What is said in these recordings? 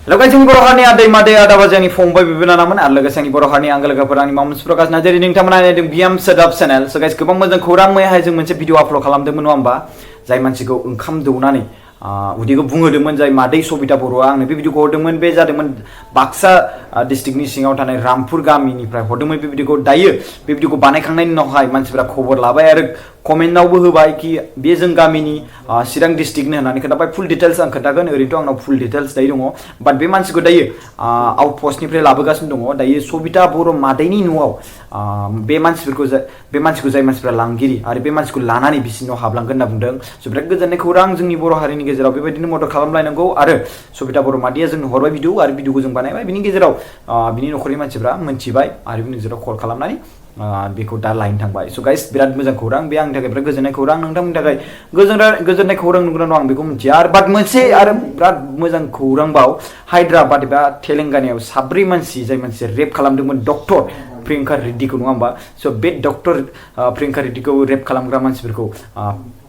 लोगोसे जोंनि बर' हारिनि आदै मादै आदा बाजैनि फंबाय बिबोनांमोन आरो लोगोसे जोंनि बर' हारिनि आंगो लोगोफोर आंनि मामुस प्रकाश नार्जारि नोंथांमोना नायदों बिएम सोदाब चेनेल स गाइस गोबां मोजां खौरां मैयाहाय जों मोनसे भिडिअ आपल'ड खालामदोंमोन नङा होमबा जाय मानसिखौ ओंखाम दौनानै उदैखौ बुंहोदोंमोन जाय मादै सबिता बर'आ आंनो बे भिडिअखौ हरदोंमोन बे जादोंमोन बाक्सा डिस्ट्रिक्टनि सिङाव थानाय रामपुर गामिनिफ्राय हरदोंमोन बे भिडिअखौ दायो बे भिडिअखौ बानायखांनायनि उनावहाय मानसिफोरा खबर लाबाय आरो कमेन्टआवबो होबाय कि बे जों गामिनि चिरां डिस्ट्रिक्टनि होननानै खोन्थाबाय फुल डिटेल्स आं खोन्थागोन ओरैनोथ' आंनाव फुल डिटेल्स दायो दङ बाट बे मानसिखौ दायो आउट पस्टनिफ्राय लाबोगासिनो दङ दायो सबिता बर' मादैनि न'आव बे मानसिखौ जाय मानसिफ्रा लांगिरि आरो बे मानसिखौ लानानै बिसिनाव हाबलांगोन होनना बुंदों स' बिराद गोजोननाय खौरां जोंनि बर' हारिनि गेजेराव बेबायदिनो मदद खालामलायनांगौ आरो सबिता बर' मादैया जोंनो हरबाय भिडिअ आरो भिडिअखौ जों बानायबाय बिनि गेजेराव बिनि न'खरनि मानसिफ्रा मोनथिबाय आरो बिनि गेजेराव कल खालामनानै बेखौ दा लायनो थांबाय स' गाइस बिराद मोजां खौरां बे आंनि थाखाय बिराद गोजोननाय खौरां नोंथांमोननि थाखाय गोजोननाय खौरां नंगौना नङा आं बेखौ मिथिया आरो बाट मोनसे आरो बिराद मोजां खौरांबाव हायद्राबाद एबा तेलेंगानायाव 7 मानसि जाय मानसिया रेप खालामदोंमोन डक्टर प्रियंका रेड्डीखौ नङा होमबा स' बे डक्टर प्रियंका रेड्डीखौ रेप खालामग्रा मानसिफोरखौ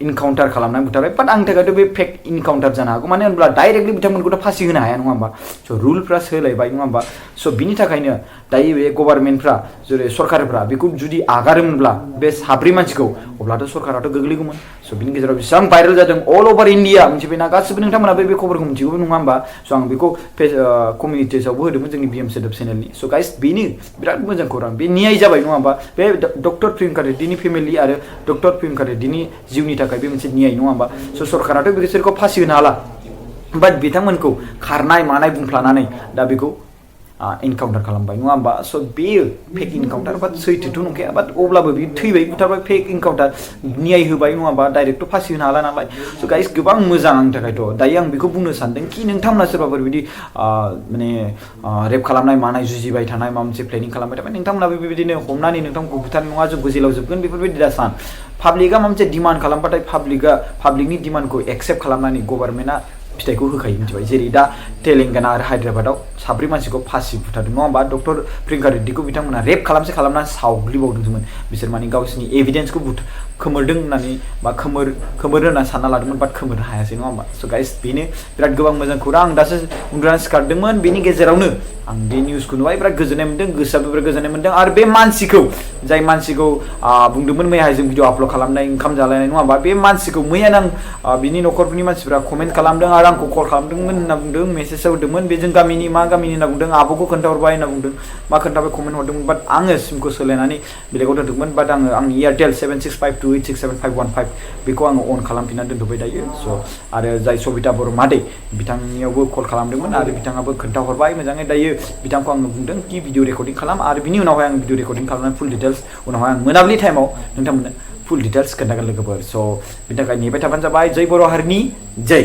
इनकाउन्टार खालामनानै बुथारबाय बाट आंनि थाखायथ' बे फेक इनकाउन्टार जानो हागौ मानो होनब्ला डाइरेक्टलि बिथांमोनखौथ' फासि होनो हाया नङा होमबा स' रुलफ्रा सोलायबाय नङा होमबा स' बिनि थाखायनो दायो बे गभार्नमेन्टफ्रा जेरै सरकारफ्रा बेखौ जुदि आगारोमोनब्ला बे 7 मानसिखौ अब्लाथ' सरकाराथ' गोग्लैगौमोन स' बिनि गेजेराव बेसेबां भाइरेल जादों अल अभार इन्डिया मिथिबायना गासिबो नोंथांमोना बे खबरखौ मिथिगौ नङा होमबा स' आं बेखौ कमिउनिटिसावबो होदोंमोन जोंनि बिएम सोदोब चेनेलनि स' गाइस बेनो बिराद मोजां खौरां बे न्याय जाबाय नङा होमबा बे डक्टर प्रियंका रेड्डीनि फेमिलि आरो डक्टर प्रियंका रेड्डीनि जिउनि थाखाय बे मोनसे न्याय नङा होमबा स' सरकाराथ' बिसोरखौ फासि होनो हाला बाट बिथांमोनखौ खारनाय मानाय बुंफ्लानानै दा बेखौ इनकाउन्टार खालामबाय नङा होमबा स' बेयो फेक इनकाउन्टार बाट सैथोथ' नंखाया बाट अब्लाबो बियो थैबाय बुथारबाय फेक इनकाउन्टार न्याय होबाय नङा होमबा डाइरेक्टथ' फासि होनो हाला नालाय स' गाइस गोबां मोजां आंनि थाखायथ' दायो आं बेखौ बुंनो सानदों कि नोंथांमोना सोरबाफोर बिदि माने रेप खालामनाय मानाय जुजिबाय थानाय माबा मोनसे प्लेनिं खालामबाय थाबाय नोंथांमोनाबो बेबायदिनो हमनानै नोंथांखौ बुथारनाय नङा जोंखौ जेलाव जोबगोन बेफोरबायदि दा सान पाब्लिकआ माबा मोनसे डिमान्ड खालामबाथाय पाब्लिकनि डिमान्डखौ एक्सेप्ट खालामनानै गभार्नमेन्टआ फिथाइखौ होखायो मिथिबाय जेरै दा तेलेंगाना आरो हायद्राबादाव 7 मानसिखौ फासि बुथारदों नङा होमबा डक्टर प्रियंका रेड्डीखौ बिथांमोना रेप खालामनानै सावग्लिबावदोंमोन बिसोर माने गावसोरनि एभिडेन्सखौ खोमोरदों होननानै बा खोमोर होनना सानना लादोंमोन बाट खोमोरनो हायासै नङा होमबा स' गाइस बेनो बिराद गोबां मोजां खौरां आं दासो उन्दुनानै सिखारदोंमोन बेनि गेजेरावनो आं बे निउसखौ नुबाय बिराद गोजोननाय मोन्दों गोसोआबो बिराद गोजोननाय मोन्दों आरो बे मानसिखौ जाय मानसिखौ बुंदोंमोन मैयाहाय जों भिडिअ आपल'ड खालामनाय ओंखाम जालायनाय नङा होमबा बे मानसिखौ मैयानो आं बिनि न'खरफोरनि मानसिफोरा कमेन्ट खालामदों आरो आंखौ कल खालामदोंमोन होनना बुंदों मेसेज होदोंमोन बे जों गामिनि मा गामिनि होनना बुंदों आब'खौ खोन्थाहरबाय होनना बुंदों मा खोन्थाबाय कमेन्ट हरदोंमोन बाट आङो सिमखौ सोलायनानै बेलेगाव दोनदोंमोन बाट आङो आंनि एयारटेल 7652867515 बेखौ आङो अन खालामफिननानै दोनथ'बाय दायो स' आरो जाय सबिता बर' मादै बिथांनियावबो कल खालामदोंमोन आरो बिथाङाबो खोन्थाहरबाय मोजाङै दायो बिथांखौ आङो बुंदों कि भिडिअ रेकर्डिं खालाम आरो बिनि उनावहाय आं भिडिअ रेकर्डिं खालामनानै फुल डिटेल्स उनावहाय आं मोनाबिलि टाइमाव नोंथांमोननो फुल डिटेल्स खोन्थागोन लोगोफोर स' बिनि थाखाय नेबाय थाबानो जाबाय जय बर' हारिनि जय